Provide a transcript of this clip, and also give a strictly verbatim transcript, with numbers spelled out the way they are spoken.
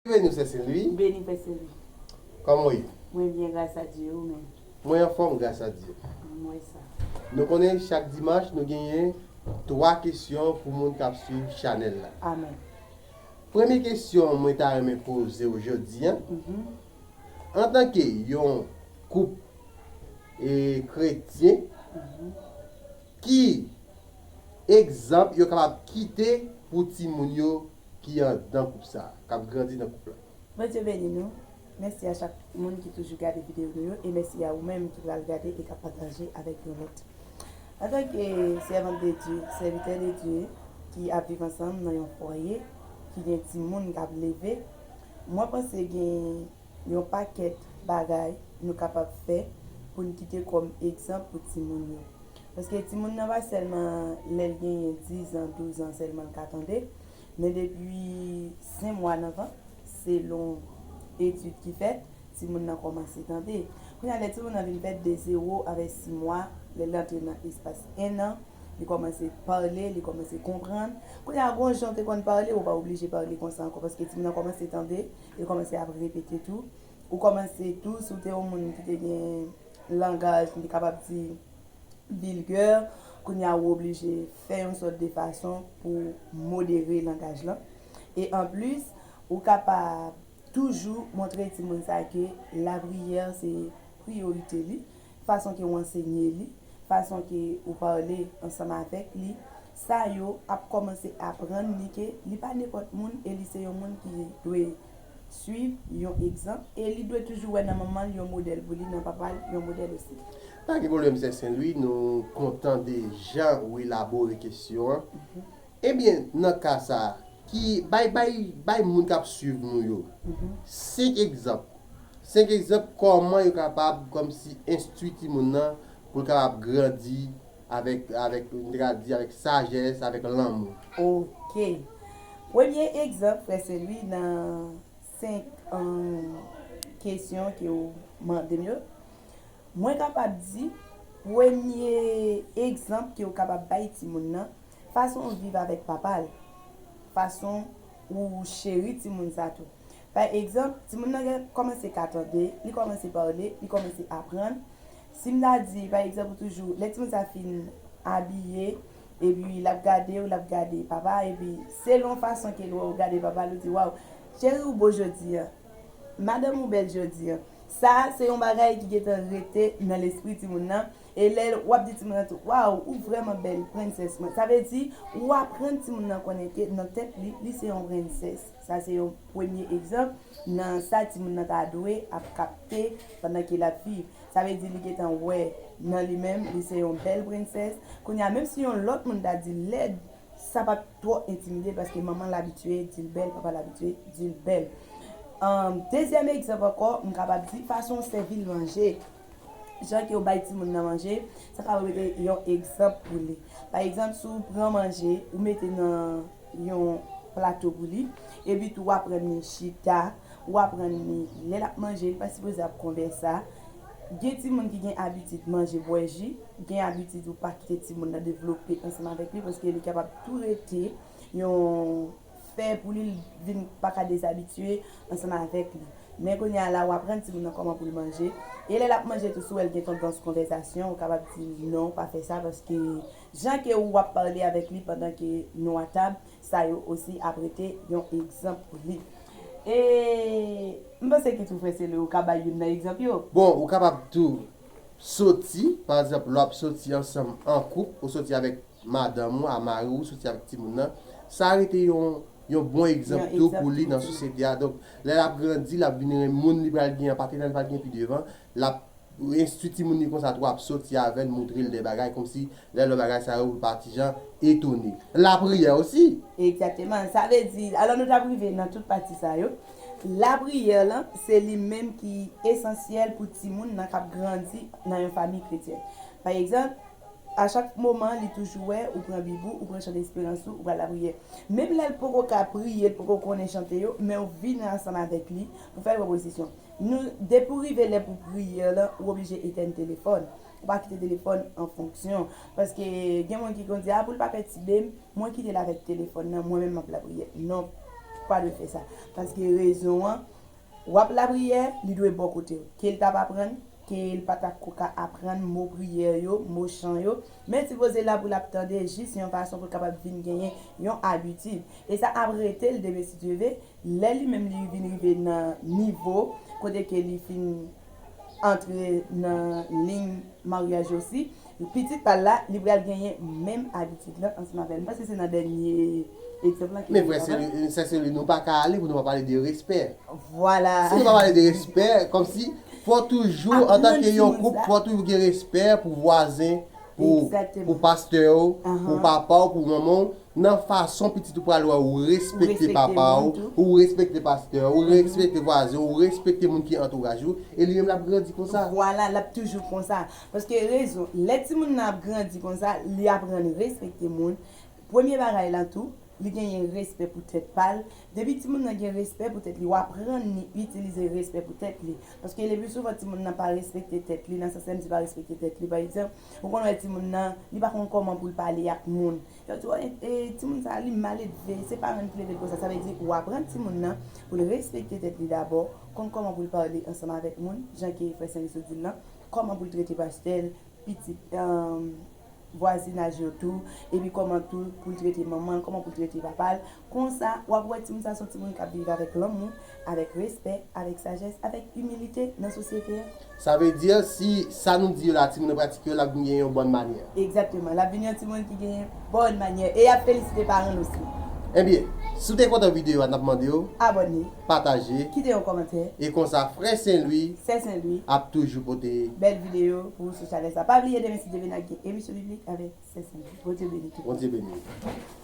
Beni w, sè Senlwi. Beni, frè Senlwi. Kòman w ye? Mwen byen, gras a Dye, ou menm? Mwen anfòm, gras a Dye. Mwen sa. Nou konnen chak dimanch nou genyen twa kesyon pou moun k ap swiv chanèl la. Amen. Premye kesyon mwen ta renmen poze w jodi a, Mhm. antanke yon koup e kretyen, Mhm. ki egzanp yo kapab kite pou timoun yo ki anndan koup sa a, k ap grandi nan koup la? Bondye beni nou. Mèsi a chak moun ki toujou gade videyo nou yo e mèsi a ou menm ki pral gade e k ap pataje avèk yon lòt. Antanke sèvant de Dye, sèvitè de Dye ki ap viv ansanm nan yon fwaye, ki gen timoun k ap leve, mwen panse gen yon pakèt bagay nou kapab fè pou n kite kòm egzanp pou timoun yo. Paske timoun nan pa sèlman lè l genyen diz an, douz an sèlman l ka tande, men depi senk mwa nan vant, selon etid ki fèt, timoun nan kòmanse tande. Kounye a, lè timoun nan vin fèt de zewo avèk sis mwa, lè l antre nan espas en an, li kòmanse pale, li kòmanse konprann. Kounye a, gon jan w te konn pale, ou pa oblije pale konsa ankò, paske timoun nan kòmanse tande, li kòmanse ap repete tou. Ou kòmanse tou, si w te yon moun ki te gen langaj, m te kapab di, vilgè, kounye a ou oblije fè yon sòt de fason pou modere langaj lan. E anplis, ou kapab toujou montre timoun sa ke lapriyè se priyorite li, fason ke w ansenye li, fason ke ou pale ansanm avèk li, sa yo ap kòmanse aprann li ke li pa nenpòt moun e li se yon moun ki dwe swiv yon egzanp e li dwe toujou wè nan manman l yon modèl pou li, nan papa l yon modèl osi. Pa gen pwoblèm, sè Senlwi, nou kontan de jan ou elabore kesyon an. Ebyen, nan ka sa a, ki bay, bay, bay moun k ap swiv nou yo senk egzanp. Senk egzanp kòman yo kapab kòmsi enstwi timoun nan pou l kapab grandi avèk, avèk, nou te ka di, avèk sajès, avèk lanmou. Ok. Premye egzanp, frè Senlwi, nan senk, um, kesyon ke w mande m yo, mwen kapab di, premye egzanp ke w kapab bay timoun nan, fason w viv avèk papa l, fason ou cheri timoun sa tou. Pa egzanp, timoun nan gen kòmanse ka tande, li kòmanse pale, li kòmanse aprann. Si m ta di, pa egzanp, ou toujou, lè timoun sa fin abiye, epi l ap gade w, l ap gade papa, epi selon fason ke l wè w gade papa l, ou di, waw, cheri ou bo jodi a, madanm ou bèl jodi a. Sa a, se yon bagay ki gentan rete nan lespri timoun nan. E lè w ap di timoun nan tou, waw, ou vrèman bèl, prensès mwen. Sa vle di, ou aprann timoun nan konnen ke nan tèt li, li se yon prensès. Sa se yon premye egzanp nan sa timoun nan ta dwe ap kapte pandan ke l ap viv. Sa vle di li gentan wè nan li menm, li se yon bèl prensès. Kounye a, menm si yon lòt moun ta di l lèd, sa p ap twò entimide l paske manman l abitye di l bèl, papa l abitye di l bèl. Ahn, dezyèm egzanp ankò, m kapab di fason w sèvi l manje. Jan ke w bay timoun nan manje, sa kapab rete yon egzanp pou li. Pa egzanp, si w pran manje, ou mete nan yon plato pou li, epi tou w aprann li chita, w aprann li lè l ap manje, li pa sipoze ap konvèsa. Gen timoun ki gen abitid manje, bwè ji, gen abitid ou pa kite timoun nan devlope ansanm avèk li, paske li kapab tou rete yon fè pou li, l vin pa ka dezabitye ansanm avèk li. Men kounye a la, w aprann timoun nan kòman pou l manje. E lè l ap manje tou, si w wè l gen tandans konvèsasyon, ou kapab di, non, pa fè sa, paske jan ke w ap pale avèk li pandan ke nou atab, sa yo osi ap rete yon egzanp pou li. E m panse ki tou frè Sele, ou ka bay youn nan egzanp yo. Bon, ou kapab tou soti, pa egzanp, lè w ap soti ansanm an koup, ou soti avèk madanm ou, a mari w, soti avèk timoun nan, sa rete yon, yon bon egzanp tou pou li nan sosyete a. Donk, lè l ap grandi, l ap vin renmen moun li pral gen an, patnè l pral gen pi devan, l ap enstwi timoun li konsa tou, ap soti avè l, montre l de bagay, kòmsi lè l wè bagay sa yo, pou l pa ti jan etone. Lapriyè osi. Egzakteman. Sa vle di, alò nou t ap rive nan tout pati sa yo. Lapriyè lan, se li menm ki esansyèl pou timoun nan k ap grandi nan yon fanmi kretyèn. Pa egzanp, a chak moman, li toujou wè ou pran Bib ou, ou pran chante esperans ou, ou pral lapriyè. Menm lè l poko ka priye, l poko konnen chante yo, men w vin ansanm avèk li pou fè l pran pozisyon. Nou, depi w rive lè pou priyè lan, ou oblije etèn telefòn. Ou pa kite telefòn an fonksyon. Paske gen moun ki konn di, a, pou l pa pètibe m, mwen kite l avèk telefòn nan, mwen menm m ap lapriyè. Non. pa dwe fè sa. Paske rezon an, w ap lapriyè, li dwe bò kote w. Ke l t ap aprann, ke l pa ta ko ka aprann mo priyè yo, mo chan yo. Men sipoze la pou l ap tande jis yon fason pou l kapab vin genyen yon abitid. E sa ap rete l demen si Dye ve, lè li menm li vin rive nan nivo kote ke li fin antre nan liy maryaj yo osi, pitit pa l la, li pral genyen menm abitid lan ansanm avè l. M panse se nan dènye egzanp lan ke Men frè Seli, sè Seli, nou pa ka ale pou nou pa pale de respè. Vwala. Si nou pa pale de respè, kòmsi fò toujou, antanke yon koup, fò toujou gen respè pou vwazen, pou, pou pastè w, pou papa w, pou manman w, nan fason pitit ou pral wè ou respekte papa w, ou respekte pastè w, ou respekte vwazen w, ou respekte moun ki antouraj ou, e li menm l ap grandi konsa. Vwala, l ap toujou konsa. Paske rezon, lè timoun nan ap grandi konsa, li aprann respekte moun. Premye bagay la tou, li genyen respè pou tèt pa l. Depi timoun nan gen respè pou tèt li, w aprann li itilize respè pou tèt li. Paske le pli souvan, timoun nan pa respekte tèt li, nan sans m di pa respekte tèt li. Pa egzanp, ou konn wè timoun nan, li pa konn kòman pou l pale ak moun. Yo di, "Oh, e, e, timoun sa, li maledve, se paran l ki leve l konsa." Sa vle di, ou aprann timoun nan pou l respekte tèt li dabò, konn kòman pou l pale ansanm avèk moun, jan ke frè Seli sot di l lan, kòman pou l trete pastè l, pitit, um, vwazinaj yo tou, epi kòman tou pou l trete manman l, kòman pou l trete papa l. Konsa, w ap wè timoun sa se yon timoun k ap viv avèk lanmou, avèk respè, avèk sajès, avèk imilite nan sosyete a. Sa vle di, si sa nou di yo la, timoun nan pratike yo, l ap vin gen yon bòn manyè. Egzakteman, l ap vin yon timoun ki gen bòn manyè e y ap felisite paran l osi. Ebyen, si w te kontan videyo a, n ap mande w Abòne, pataje, kite yon kòmantè. E konsa, frè Sen Lwi Sè Sen Lwi ap toujou pote bèl videyo pou ou sou chanèl sa. Pa bliye demen si Dye vle n ap gen emisyon biblik avèk Sè Sen Lwi. Bondye beni tout. Bondye beni.